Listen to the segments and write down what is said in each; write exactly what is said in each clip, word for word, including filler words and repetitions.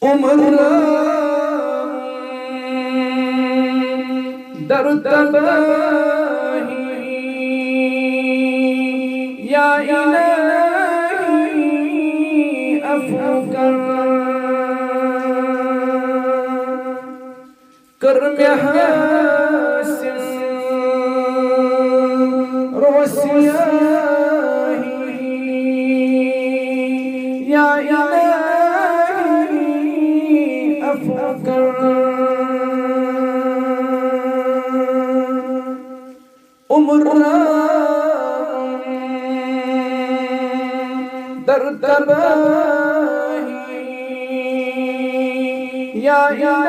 عمر در تباہی، یا الہی عفو کر، کر مےٚ حٲصِل روسیاہی، یا الہی عفو کر۔ عمر در تباہی، یا الہی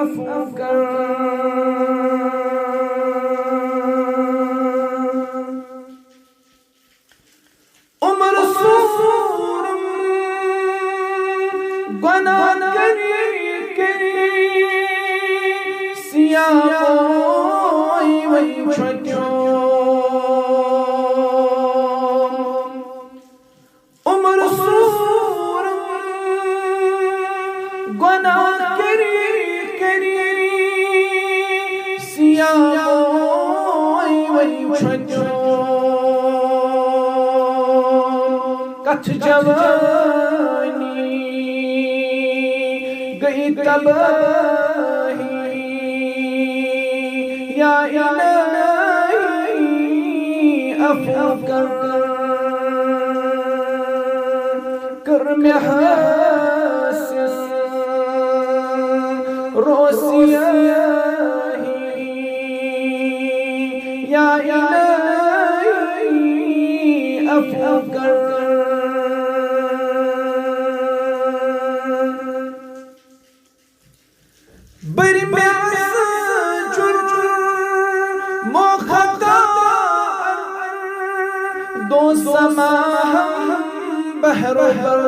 عفو کر۔ عمر سورم گناہ کری کری، سیاہ موی وی چھوٹیو۔ عمر سورم گناہ کری کری، سیاہ موی وی چھوٹیو۔ کتھ جوانی گئی تباہی، یا الہی عفو کر، کر مےٚ حٲصِل روسیاہی، یا الہی عفو کر، بر مےٚ جرمو خطا دو سما ہم بہرو بر۔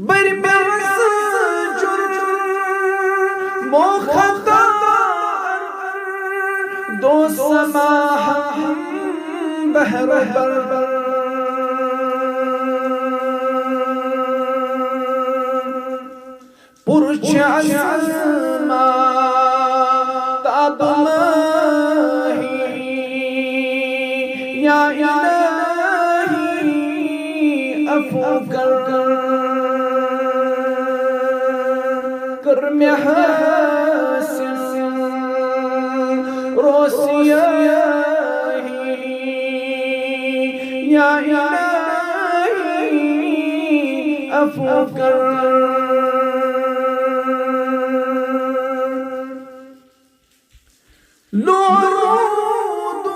بر مےٚ جرمو خطا دو سما ہم بہرو بر۔ پُر چھِ آسمان تاب ماہی، یا الہی عفو کر، کر مےٚ حٲصِل روسیاہی، یا الہی عفو کر۔ لو رودُس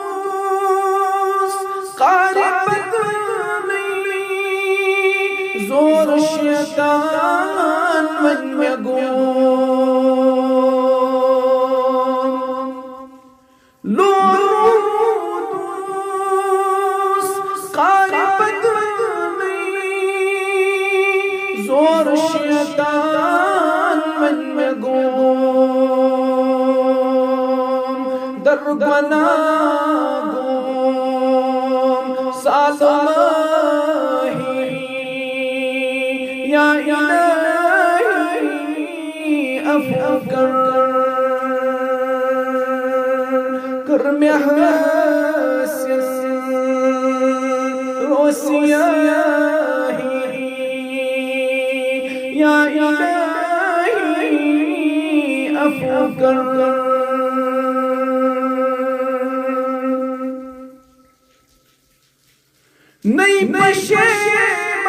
قارِ پتہٕ نٔے زور شیطان وۄنۍ مےٚ گوٚو۔ لو رودُس قارِ پتہٕ نٔے زور شیطان وۄنۍ مےٚ گوٚو۔ در گناہ گوٚو سالماہی، یا الہی عفو کر، کر مےٚ حٲصِل روسیاہی، یا الہی عفو کر۔ نٔے پشیمان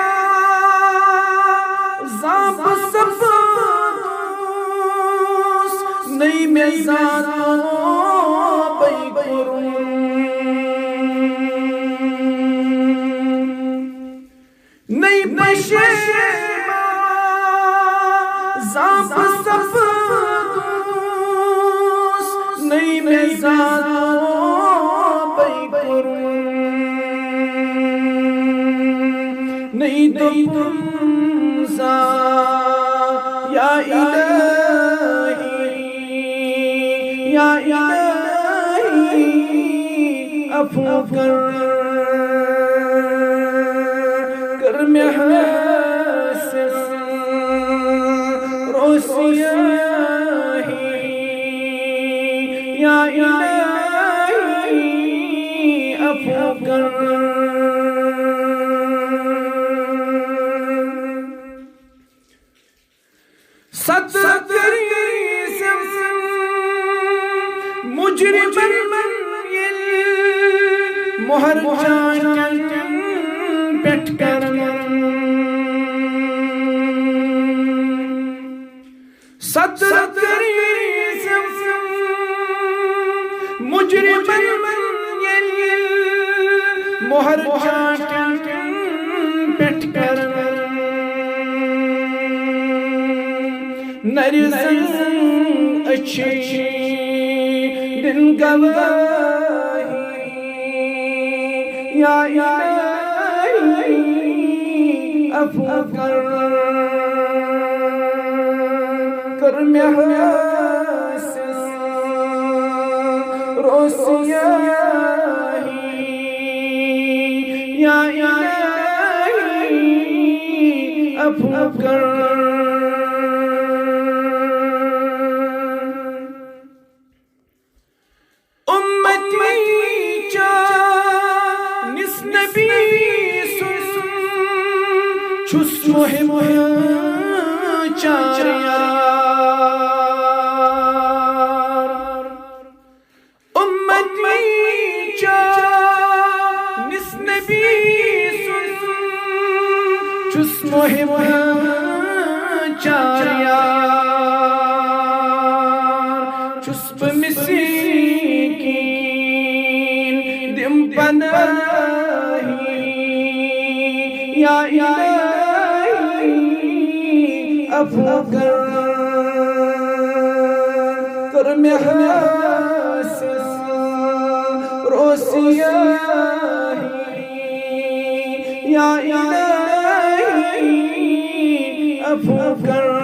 زانٛہہ بہٕ سپدُس، نٔے مےٚ زانٛہہ توبے کوٚرُن۔ نٔے پشیمان زانٛہہ بہٕ سپدُس، نٔے مےٚ زانٛہہ توبے کوٚرُن۔ نٔے دوٚپُن زانٛہہ، یا الہی، یا الہی عفو کر۔ کر۔ ستر کٔرۍ مجرمن ییٚلہِ مۄہر چانٹن پٮ۪ٹھ کرن۔ ستر کٔرۍ مجرمن ییٚلہِ مۄہر چانٹن پٮ۪ٹھ کرن۔ نرِ زن أچھے دِن گواہی، یا الہی عفو کر، کر مےٚ حٲصِل روسیاہی، یا الہی عفو کر۔ امتی چانِس نبی سُنٛد چھُس مُحِب چار یار۔ امتی چانِس نبی سُنٛد چھُس مُحِب چار یار۔ چھُس بہٕ مسکیٖن دِم پناہی، یا الہی عفو کر، کر مےٚ حٲصِل روسیاہی، یا الہی عفو کر۔